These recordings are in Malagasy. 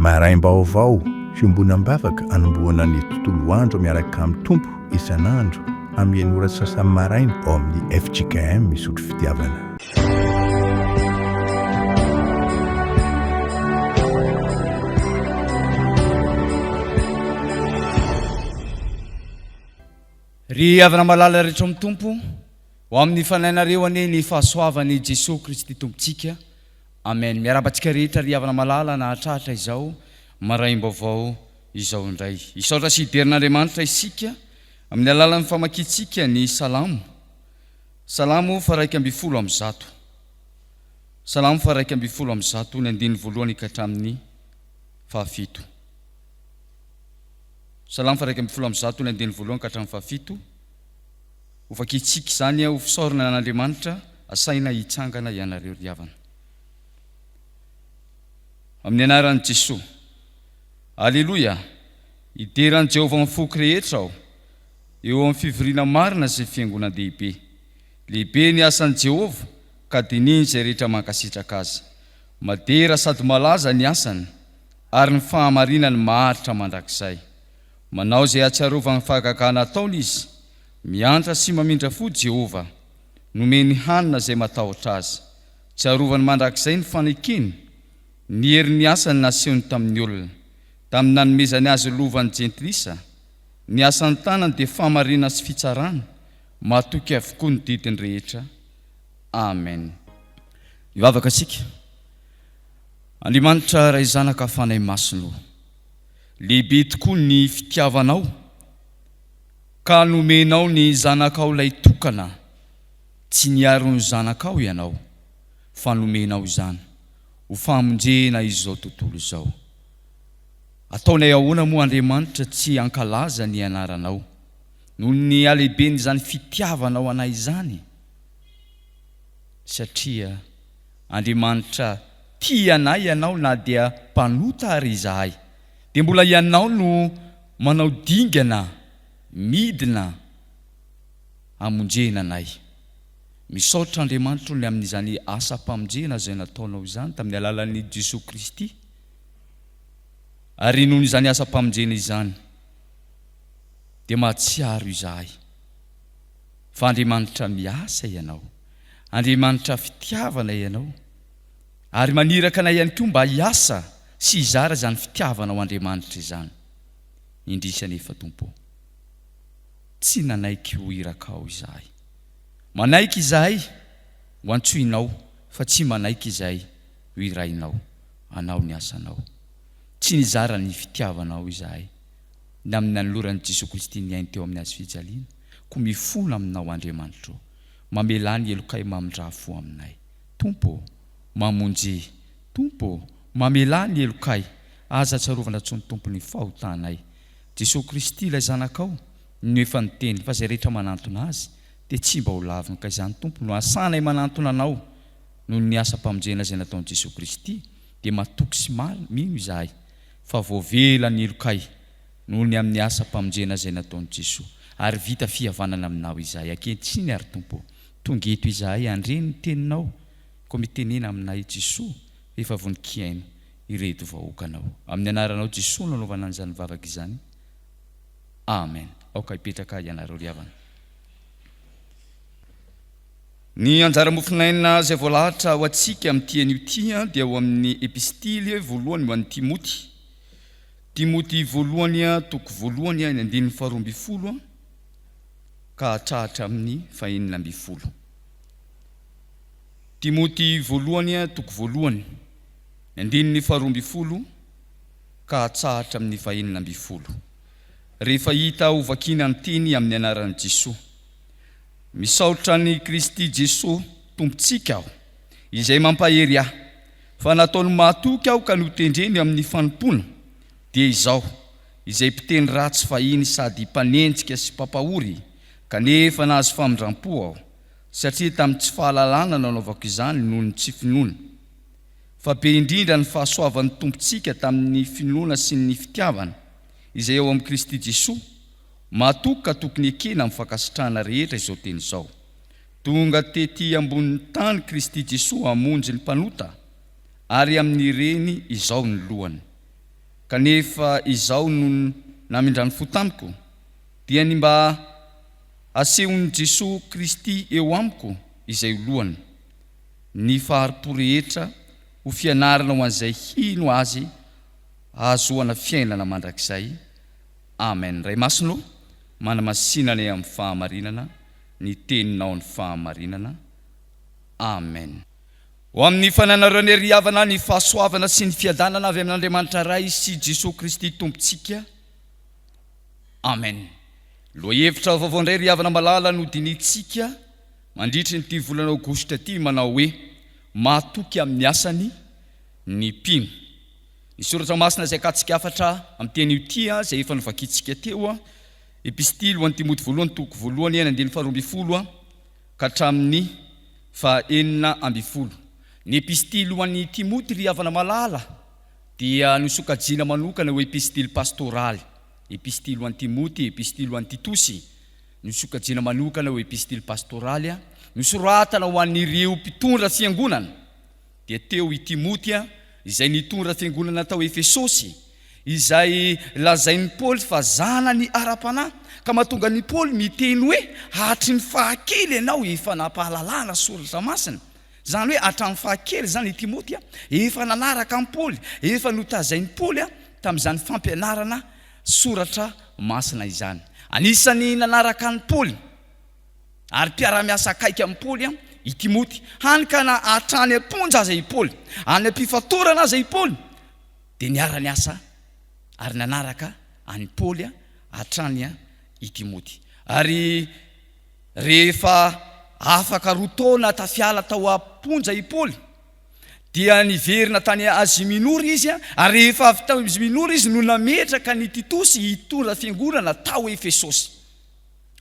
Maraim-baovao, fiombonam-bavaka anombohana ny tontolo andro miaraka amin'ny Tompo isan'andro amin'ny enina ora sy sasany maraina ao amin'ny fjkm Isotry Fitiavana. Ry havana malala rehetra ao amin'ny Tompo, ho amin'ny fanahinareo anie ny fahasoavan'i Jesoa Kristy Tompontsika. Amen. Miarahaba antsika rehetra ry havana malala nahatratra izao maraim-baovao izao indray. Hisaotra sy hidera an'Andriamanitra isika amin'ny alalan'ny famakiantsika ny Salamo. Salamo faha-111. Salamo faha-111, ny andininy voalohany ka hatramin'ny fahafito. Salamo faha-111, ny andininy voalohany ka hatramin'ny fahafito. Hovakintsika izany ho fisaorana an'Andriamanitra, asaina hitsangana ianareo ry havana. Amin'ny anaran'i Jesoa. Aleloia! Hidera an'i Jehovah amin'ny foko rehetra aho, eo amin'ny fivoriana marina sy ny fiangonan-dehibe. Lehibe ny asan'i Jehovah, ka dinihin'izay rehetra mankasitraka azy. Madera sady malaza ny asany, ary ny fahamarinany maharitra mandrakizay. Manao izay hahatsiarovany ny fahagagana ataony izy. Miantra sy mamindra fo Jehovah. Nomeny hanina izay matahotra azy. Tsarovany mandrakizay ny fanekeny, ny herin'ny asany nasehony tamin'ny olona, tamin'ny nanomezany azy lovan'ny jentilisa. Ny asan'ny tanany dia fahamarinana sy fitsarana, matoky avokoa ny didiny rehetra. Amen. Hivavaka isika. Andriamanitra Ray Zanaka Fanahy Masina ô, lehibe tokoa ny fitiavanao ka nomenao ny Zanakao ilay tokana, tsy niaro ny Zanakao Ianao fa nomenao izany ho famonjena izao tontolo izao. Ataonay ahoana moa Andriamanitra tsy hankalaza ny anaranao noho ny halehiben'izany fitiavanao anay izany? Satria Andriamanitra tia anay Ianao na dia mpanota ary izahay, dia mbola Ianao no manao dingana midina hamonjena anay. Misaotra Andriamanitra ny amin'izany asam-pamonjena izay nataonao izany tamin'ny alalan'i Jesoa Kristy. Ary noho izany asam-pamonjena izany dia mahatsiaro izahay fa Andriamanitra miasa Ianao, Andriamanitra fitiavana Ianao, ary maniraka anay ihany koa mba hiasa sy hizara izany fitiavanao Andriamanitra izany. Indrisy anefa Tompo ô, tsy nanaiky ho irakao izahay. Manaiky izahay ho antsoinao fa tsy manaiky izahay ho irainao hanao ny asanao. Tsy nizara ny fitiavanao izahay ny amin'ny nanoloran'i Jesoa Kristy ny ainy teo amin'ny hazofijaliana, koa mifona aminao Andriamanitra ô, mamelà ny helokay mamindrà fo aminay. Tompo ô, mamonjea. Tompo ô, mamelà ny helokay, aza tsarovana intsony Tompo ny fahotanay. Jesoa Kristy ilay Zanakao no efa niteny fa izay rehetra manantona Azy dia tsy mba ho laviny ka izany Tompo no asanay manantona Anao noho ny asam-pamonjena izay nataon'i Jesoa Kristy dia matoky sy mino izahay fa voavela ny helokay noho ny amin'ny asam-pamonjena izay nataon'i Jesoa ary vita fihavanana Aminao izahay ankehitriny ary Tompo ô tonga eto izahay handre ny teninao koa mitenena aminay Jesoa efa vonon-kihaino ireto vahoakanao. Amin'ny anaranao Jesoa no anaovana an'izany vavaka izany. Amen. Aoka hipetraka ianareo ry havana. Ny anjara mofonaina izay voalahatra ho antsika amin'ity anio ity dia ao amin'ny epistily voalohany ho an'i Timoty. Timoty voalohany toko voalohany ny andininy faharoa ambin'ny folo ka hatrahatra amin'ny fahenina ambin'ny folo. Timoty voalohany toko voalohany ny andininy faharoa ambin'ny folo ka hatsahatra amin'ny fahenina ambin'ny folo. Rehefa hita ho vakiana ny teny amin'ny anaran'i Jesoa. Misaotra an'i Kristy Jesoa Tompontsika aho, izay mampahery ahy, fa nataony mahatoky aho ka notendreny amin'ny fanompoana, dia izaho, izay mpiteny ratsy fahiny sady mpanenjika sy mpampahory, kanefa nahazo famindram-po aho, satria tamin'ny tsy fahalalana no nanaovako izany noho ny tsy finoana. Fa be indrindra ny fahasoavan'ny Tompontsika tamin'ny finoana sy ny fitiavana, izay ao amin'i Kristy Jesoa, matoky ka tokony ekena amin'ny fankasitrahana rehetra izao teny izao, Tonga tety ambonin'ny tany Kristy Jesoa hamonjy ny mpanota, ary amin'ireny izao ny lohany. Kanefa izao no namindrany fo tamiko, dia ny mba hasehon'i Jesoa Kristy eo amiko izay ho lohany, ny fahari-po rehetra ho fianarana ho an'izay hino Azy hahazoana fiainana mandrakizay. Amen. Ray Masina ô, manamasina anay amin'ny fahamarinana, ny Teninao ny fahamarinana. Amen. Ho amin'ny fananareo ny ry havana ny fahasoavana sy ny fiadanana avy amin'Andriamanitra Ray sy Jesoa Kristy Tompontsika. Amen. Lohahevitra vaovao indray ry havana malala no dinihintsika mandritry ny ity volana aogositra ity manao hoe Mahatoky amin'ny asany ny mpino. Ny soratra masina izay akatsika hafatra amin'ny teny io ity izay efa novakintsika teo, Epistily ho an'i Timoty voalohany toko voalohany andininy faharoa ambinifolo ka hatramin'ny faha-16. Ny Epistily ho an'i Timoty ry havana malala dia nosokajiana manokana ho epistily pastoraly. Epistily ho an'i Timoty, Epistily ho an'i Titosy, nosokajiana manokana ho epistily pastoraly, nosoratana ho an'ireo mpitondra fiangonana. Dia teo i Timoty izay nitondra fiangonana tao Efesosy, izay lazain'i Paoly fa zanany ara-panahy, ka mahatonga an'i Paoly miteny hoe, Hatry ny fahakely ianao efa nampahalalana soratra masina. Izany hoe hatramin'ny fahakely izany i Timoty efa nanaraka an'i Paoly, efa notazain'i Paoly tamin'izany fampianarana soratra masina izany. Anisan'ny nanaraka an'i Paoly ary mpiara-miasa akaiky amin'i Paoly i Timoty, hany ka na hatrany am-ponja aza i Paoly, any am-pifatorana aza i Paoly, dia niara-niasa ary nanaraka an'i Paoly hatrany i Timoty. Ary rehefa afaka roa taona tafiala tao am-ponja i Paoly, dia niverina tany Azia Minora izy, ary rehefa avy tao Azia Minora izy no nametraka an'i Titosy hitondra fiangonana tao Efesosy.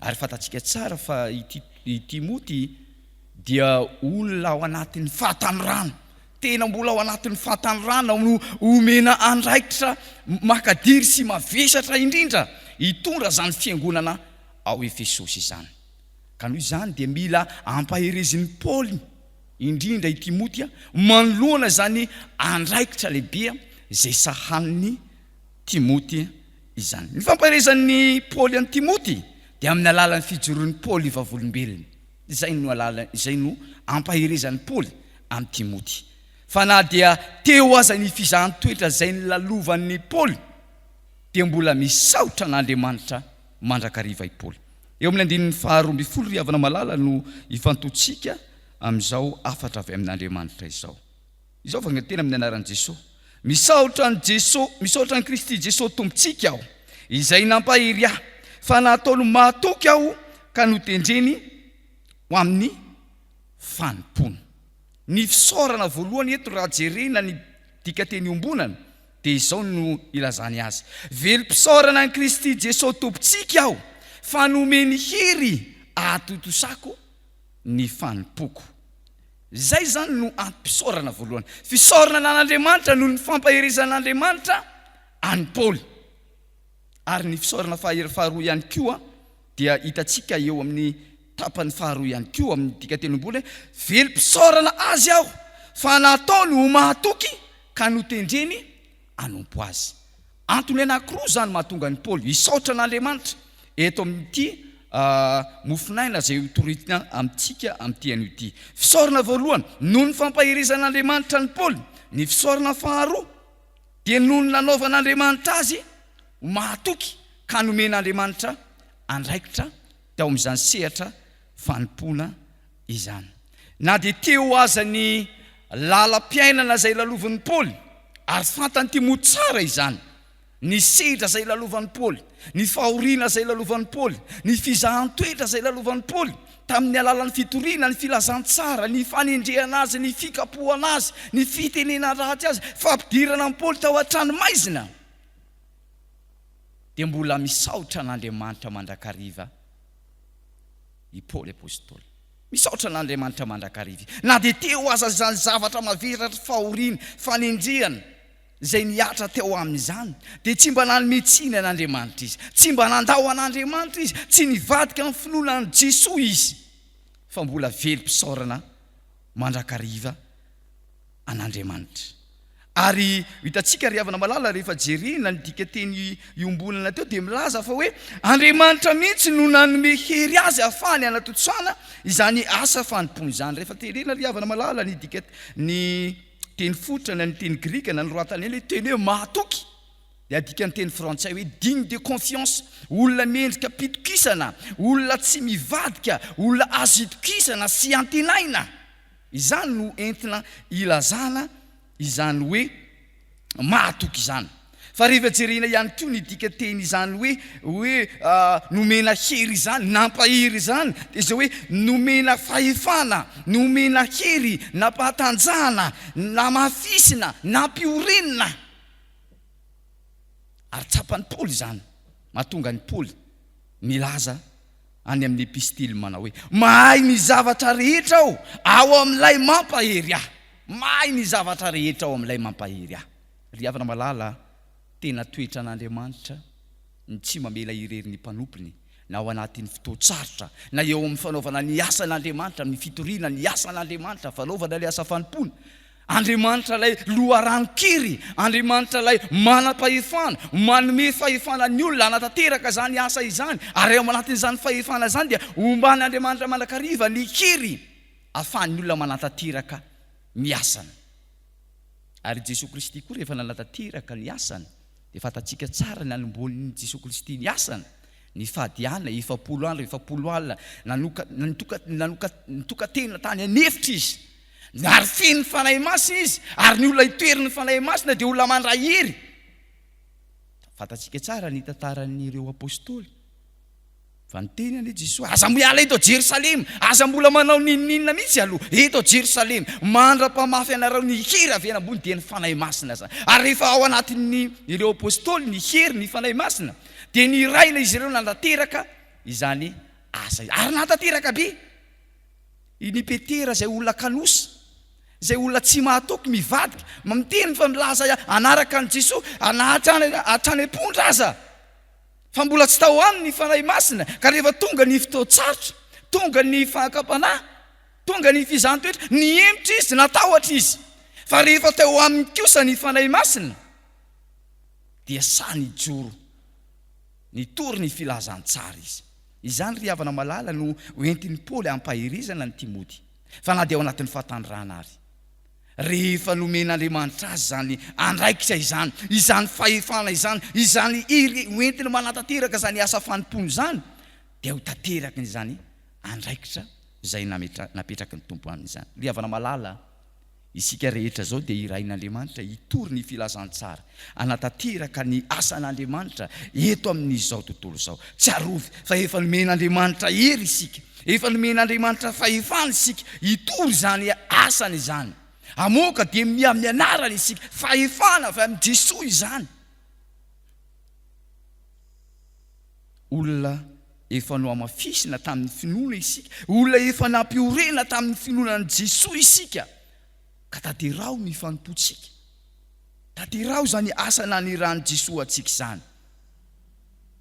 Ary fantatsika tsara fa i Timoty dia olona ao anatin'ny fahatanorana, tena mbola ao anatin'ny fahatanorana no omena andraikitra makadiry sy mavesatra indrindra hitondra izany fiangonana ao Efesosy izany. Ka noho izany dia mila ampaherezin'i Paoly indrindra i Timoty manoloana izany andraikitra lehibe izay sahanin'i Timoty izany. Ny fampaherezan'i Paoly an'i Timoty dia amin'ny alalan'ny fijoroan'i Paoly vavolombelona. Izay no alala, izay no ampaherezan'i Paoly an'i Timoty. Fa na dia teo aza ny fizahan-toetra izay nolalovan'i Paoly, dia mbola misaotra an'Andriamanitra mandrakariva i Paoly. Eo amin'ny andininy faha-12 ry havana malala no ifantohantsika amin'izao hafatra avy amin'Andriamanitra izao. Izao vangan-teny amin'ny anaran'i Jesoa. Misaotra an'i Jesoa, misaotra an'i Kristy Jesoa Tompontsika aho, izay nampahery ahy, fa nataony mahatoky aho ka notendreny ho amin'ny fanompoana. Ny fisaorana voalohany eto raha jerena ny dikanteny iombonana dia izao no ilazany azy, Velom-pisaorana an'i Kristy Jesoa Tompontsika aho, fa nomeny hery ahatontosako ny fanompoako. Izay izany no antom-pisaorana voalohany. Fisaorana an'Andriamanitra noho ny fampaherezan'Andriamanitra an'i Paoly. Ary ny fisaorana faharoa ihany koa dia hitantsika eo amin'ny tapany faharoa ihany koa amin'ny dikanteny ambony hoe, Velom-pisaorana azy aho fa nataony ho mahatoky ka notendreny hanompo azy. Antony anankiroa izany mahatonga an'i Paoly hisaotra an'Andriamanitra eto amin'ity mofonaina izay hotoritina amintsika amin'ity anio ity. Fisaorana voalohany, noho ny fampaherezan'Andriamanitra an'i Paoly. Ny fisaorana faharoa dia noho ny nanaovan'Andriamanitra azy ho mahatoky ka nomen'Andriamanitra andraikitra tao amin'izany sehatra fanompoana izany. Na dia teo aza ny lalam-piainana izay lalovan'i Paoly, ary fantan'i Timoty tsara izany, ny sedra izay lalovan'i Paoly, ny fahoriana izay lalovan'i Paoly, ny fizahan-toetra izay lalovan'i Paoly, tamin'ny alalan'ny fitoriana ny filazantsara, ny fanendrehana azy, ny fikapohana azy, ny fitenenan-dratsy azy, fampidirana an'i Paoly tao an-tranomaizina, dia mbola misaotra an'Andriamanitra mandrakariva i Paoly Apostoly. Misaotra an'Andriamanitra mandrakariva na dia teo aza izany zavatra maveratry fahoriana, fanenjehana izay nihatra teo aminy izany, dia tsy mba nanome tsiny an'Andriamanitra izy, tsy mba nandao an'Andriamanitra izy, tsy nivadika amin'ny finoana an'i Jesoa izy, fa mbola velom-pisaorana mandrakariva an'Andriamanitra. Ary hitantsika ry havana malala rehefa jerena ny dikanteny iombonana teo dia milaza fa hoe Andriamanitra mihitsy no nanome hery azy ahafahany hanatontosana izany asa fanompoana izany. Rehefa terena ry havana malala ny dika ny teny fototra na ny teny grika na ny roatany ilay teny hoe mahatoky dia adika ny teny frantsay hoe digne de confiance, olona mendrika pitokisana, olona tsy mivadika, olona azo itokisana sy antenaina. Izany no entina ilazana izany hoe mahatoky izany. Fa rehefa jerena ihany koa ny dikanteny izany hoe hoe nomena hery izany, nampahery izany, dia izao hoe nomena fahefana, nomena hery, nampahatanjahana, namafisina, nampiorenina. Ary tsapan'i Paoly izany, mahatonga an'i Paoly milaza any amin'ny epistily manao hoe, Mahay ny zavatra rehetra aho ao amin'ilay mampahery ahy. Mahay ny zavatra rehetra ao amin'ilay mampahery ahy. Ry havana malala a, tena toetran'Andriamanitra ny tsy mamela irery ny mpanompony, na ao anatin'ny fotoan-tsarotra, na eo amin'ny fanaovana ny asan'Andriamanitra, amin'ny fitoriana ny asan'Andriamanitra, fanaovana ilay asa fanompoana. Andriamanitra ilay loharanon-kery, Andriamanitra ilay manam-pahefana, manome fahefana ny olona hanatanteraka izany asa izany, ary ao anatin'izany fahefana izany dia omban'Andriamanitra mandrakariva ny hery ahafahan'ny olona manatanteraka ny asany. Ary i Jesoa Kristy koa rehefa nanatanteraka ny asany dia fantatsika tsara ny nanombohan'i Jesoa Kristy ny asany, ny fahadiana 40 andro 40 alina nanoka nitoka nanoka nitoka-tena tany an'efitra izy. Ary feno ny Fanahy Masina izy, ary ny olona itoeran'ny Fanahy Masina dia olona mandray hery. Fantatsika tsara ny tantaran'ireo apostoly. Fa niteny anie Jesoa, aza miala eto Jerosalema, aza mbola manao n'inon'inona mihitsy aloha eto Jerosalema, mandra-pamafy anareo ny hery avy any ambony, dia ny Fanahy Masina izany. Ary rehefa ao anatin'ny ireo apostoly ny hery ny Fanahy Masina, dia niraina izy ireo nanatanteraka izany asa izany. Ary nahatanteraka be. I ny Petera izay olona kanosa, izay olona tsy mahatoky, mivadika, miteny fa milaza hanaraka an'i Jesoa na hatrany hatrany am-pondra aza, fa mbola tsy tao aminy ny Fanahy Masina, ka rehefa tonga ny fotoan-tsarotra, tonga ny fakam-panahy, tonga ny fizahan-toetra, nihemotra izy, natahotra izy, fa rehefa teo aminy kosa ny Fanahy Masina, dia sahy nijoro, nitory ny filazantsara izy. Izany, ry havana malala, no hoentin'i Paoly hampaherezana an'i Timoty, fa na dia ao anatin'ny fahatanirana ary. Rehefa nomen'Andriamanitra azy izany andraikitra izany, izany fahefana izany, izany hery hoentiny manatanteraka izany asa fanompoana izany, dia ho tanteraky ny izany andraikitra izay nametra, napetraky ny Tompo aminy izany. Ry havana malala, Isika rehetra izao dia irahin'Andriamanitra hitory ny filazantsara, hanatanteraka ny asan'Andriamanitra eto amin'izao tontolo izao. Tsarovy fa efa nomen'Andriamanitra hery isika, efa nomen'Andriamanitra fahefana isika hitory izany asany izany. Hamoaka dia amin'ny anarany isika, fahefana avy amin'i Jesoa izany. Olona efa nohamafisina tamin'ny finoana isika, olona efa nampiorena tamin'ny finoana an'i Jesoa isika, ka tanteraho ny fanompoantsika, tanteraho izany asa nanirahan'i Jesoa antsika izany,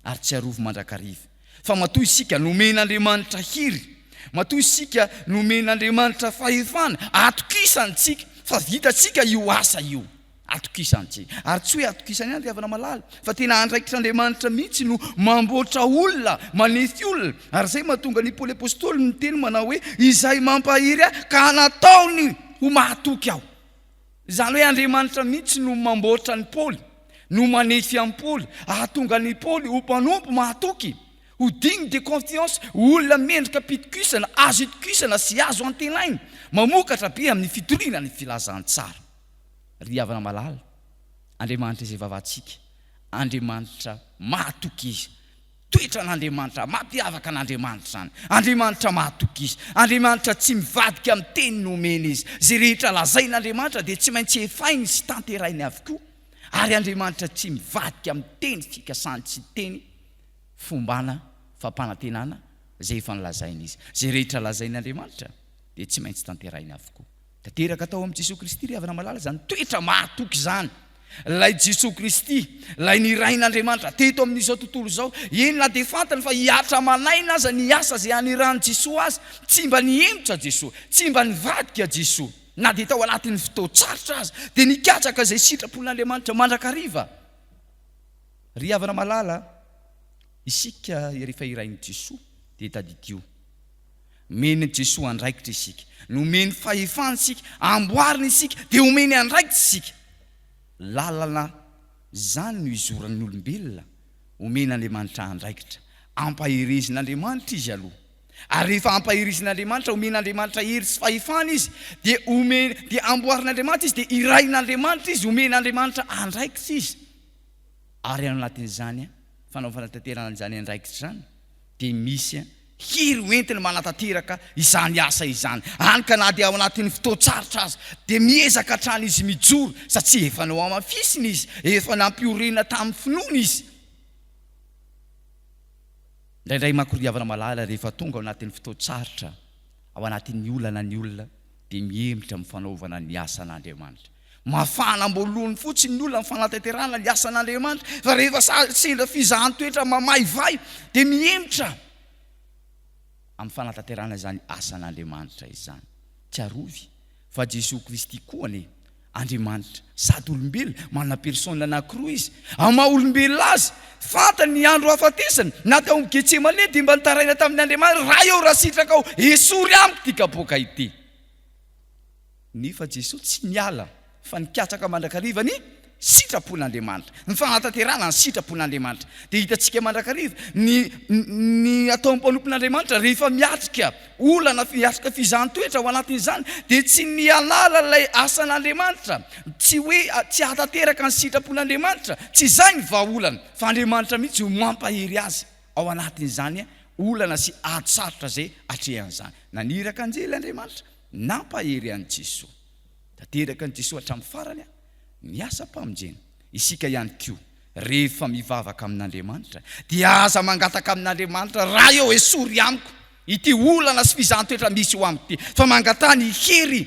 ary tsiarovy mandrakariva fa matoa isika nomen'Andriamanitra hery, matoa isika nomen'Andriamanitra fahefana, atokisantsika fa vitantsika io asa io. Atokisantsika. Ary tsy hoe atokisana ihany ry havana malala, fa tena andraikitr'Andriamanitra mihitsy no mamboatra olona, manefy olona. Ary izay mahatonga an'i Paoly Apostoly niteny manao hoe, Izay mampahery ahy ka nataony ho mahatoky aho. Izany hoe Andriamanitra mihitsy no mamboatra an'i Paoly, no manefy an'i Paoly, hahatonga an'i Paoly ho mpanompo mahatoky, ho digne de confiance, ho olona mendrika pitokisana, azo itokisana sy azo antenaina, mamokatra be amin'ny fitoriana ny filazantsara. Ry havana malala, Andriamanitra izay vavantsika, Andriamanitra mahatoky Izy. Toetran'Andriamanitra, mampiavaka an'Andriamanitra izany. Andriamanitra mahatoky Izy. Andriamanitra tsy mivadika amin'ny teny nomeny Izy. Izay rehetra lazain'Andriamanitra dia tsy maintsy efainy sy tanterainy avokoa. Ary Andriamanitra tsy mivadika amin'ny teny fikasany sy teny fombana fampanantenana izay efa nolazainy Izy. Izay rehetra lazain'Andriamanitra dia tsy maintsy tanterainy avokoa. Tanteraka tao amin'i Jesoa Kristy ry havana malala izany toetra mahatoky izany. Ilay Jesoa Kristy, ilay nirahin'Andriamanitra teto amin'izao tontolo izao, eny na dia fantany fa hihatra aman'aina aza ny asa izay hanirahan'i Jesoa azy, tsy mba nihemotra Jesoa, tsy mba nivadika Jesoa. Na dia tao anatin'ny fotoan-tsarotra aza, dia nikatsaka izay sitrapon'Andriamanitra mandrakariva. Ry havana malala, isika rehefa irahin'i Jesoa dia tadidio, omen'i Jesoa andraikitra isika, nomeny fahefana isika, amboariny isika, dia omeny andraikitra isika. Lalana izany no izoran'ny olombelona, omen'Andriamanitra andraikitra, ampaherezin'Andriamanitra izy aloha. Ary rehefa ampaherizin'Andriamanitra, omen'Andriamanitra hery sy fahefana izy, dia ome, dia amboarin'Andriamanitra izy, dia irahin'Andriamanitra izy, omen'Andriamanitra andraikitra izy. Ary ao anatin'izany fanaovana tanterana an'izany andraikitra izany, dia misy hery hoentiny manatanteraka izany asa izany. Hany ka na dia ao anatin'ny fotoan-tsarotra aza, dia miezaka hatrany izy mijoro, satria efa nohamafisina izy, efa nampiorina tamin'ny finoana izy. Indraindray manko ry havana malala rehefa tonga ao anatin'ny fotoan-tsarotra, ao anatin'ny olana ny olona dia mihemotra amin'ny fanaovana ny asan'Andriamanitra. Mafana am-boalohany fotsiny ny olona amin'ny fanatanterahana ny asan'Andriamanitra fa rehefa sendra fizahan-toetra mamaivay dia mihemotra amin'ny fanatanterahana izany asan'Andriamanitra izany. Tsarovy fa Jesoa Kristy koa anie Andriamanitra sady olombelona, manana personne anakiroa izy. Amin'ny maha olombelona azy, fantany ny andro hahafatesany, na tao amin'ny Getsemane dia mba nitaraina tamin'ny Andriamanitra, Ray ô raha sitrakao, esory amiko ity kapoaka ity. Nefa Jesoa tsy niala fa nikatsaka mandrakariva ny sitrapon'Andriamanitra, ny fanatanterahana ny sitrapon'Andriamanitra. Dia hitantsika mandrakariva ny ny ataon'ny mpanompon'Andriamanitra rehefa miatrika olana, miatrika fizahan-toetra ao anatin'izany dia tsy ny hanala ilay asan'Andriamanitra, tsy hoe tsy hahatanteraka ny sitrapon'Andriamanitra, tsy izay ny vahaolana, fa Andriamanitra mihitsy no mampahery azy ao anatin'izany olana sy ady sarotra izay atrehany izany. Naniraka anjely Andriamanitra nampahery an'i Jesoa. Tanteraka an'i Jesoa hatramin'ny farany ny asam-pamonjena. Isika ihany koa, rehefa mivavaka amin'Andriamanitra, dia aza mangataka amin'Andriamanitra, Ray ô, esory amiko ity olana sy fizahan-toetra misy eo amiko ity, fa mangataha ny hery,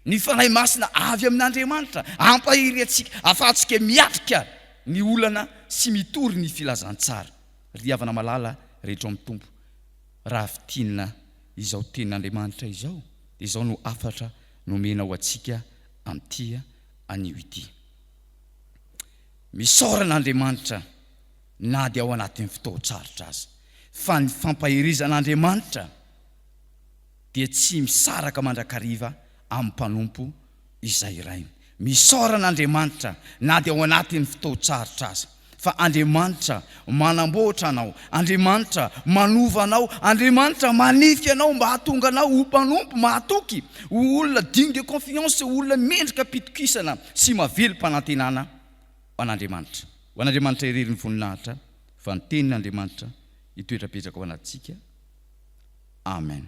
ny Fanahy Masina avy amin'Andriamanitra, hampahery antsika, ahafahantsika miatrika ny olana sy mitory ny filazantsara. Ry havana malala rehetra ao amin'ny Tompo, raha fintinina izao tenin'Andriamanitra izao, dia izao no hafatra nomena ho antsika amin'ity anio ity. Misaora an'Andriamanitra na dia ao anatin'ny fotoan-tsarotra aza, fa ny fampaherezan'Andriamanitra dia tsy misaraka mandrakariva amin'ny mpanompo izay rainy. Misaora an'Andriamanitra na dia ao anatin'ny fotoan-tsarotra aza, fa Andriamanitra manamboatra anao, Andriamanitra manova anao, Andriamanitra manify anao mba hahatonga anao ho mpanompo mahatoky, ho olona digne de confiance, ho olona mendrika am-pitokisana sy mahavelom-panantenana ho an'Andriamanitra. Ho an'Andriamanitra irery ny voninahitra, fa ny Tenin'Andriamanitra hitoetra betsaka ao anatintsika. Amen.